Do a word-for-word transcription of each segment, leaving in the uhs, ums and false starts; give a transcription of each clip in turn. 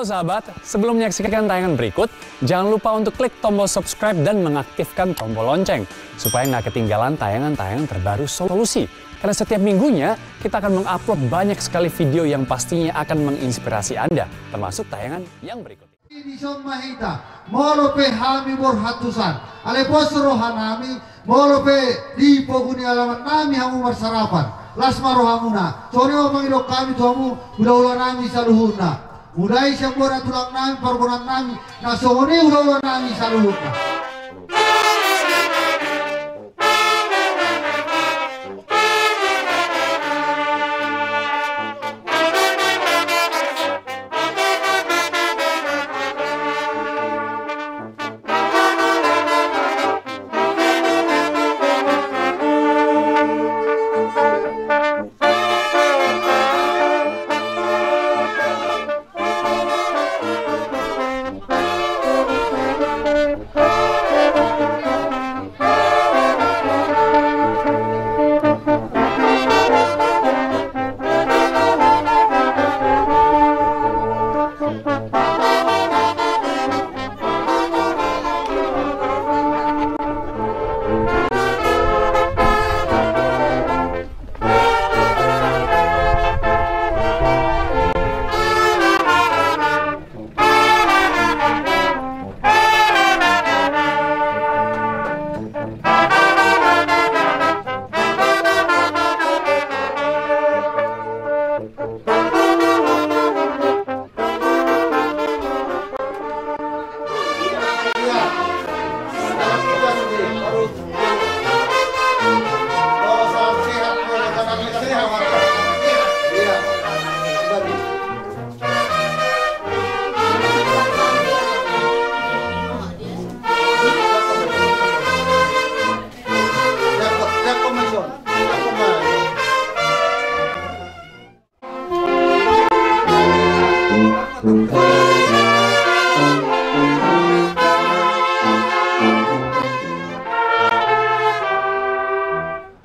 Sahabat, sebelum menyaksikan tayangan berikut, jangan lupa untuk klik tombol subscribe dan mengaktifkan tombol lonceng supaya nggak ketinggalan tayangan-tayangan terbaru Solusi. Karena setiap minggunya kita akan mengupload banyak sekali video yang pastinya akan menginspirasi Anda, termasuk tayangan yang berikut ini. Dison ma hita, molo pe hami borhat tu san, alai pos rohanami, molo pe di pogu ni alaman nami hamu marsarapan, las ma rohamuna. Songon i ma pangidoan nami tu hamu, hula-hula nami saluhutna. Mulai sian bona tulang nami, parboruon nami, na songon i hula-hula nami saluhutna.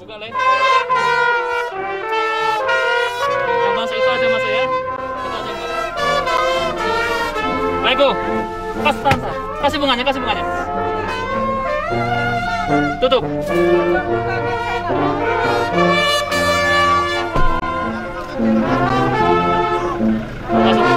Buka, Le. Yang masuk itu aja masuk, ya. Itu aja yang masuk. Baik, go. Kasih tangan saya. Kasih bunganya, kasih bunganya. Tutup. Masuk.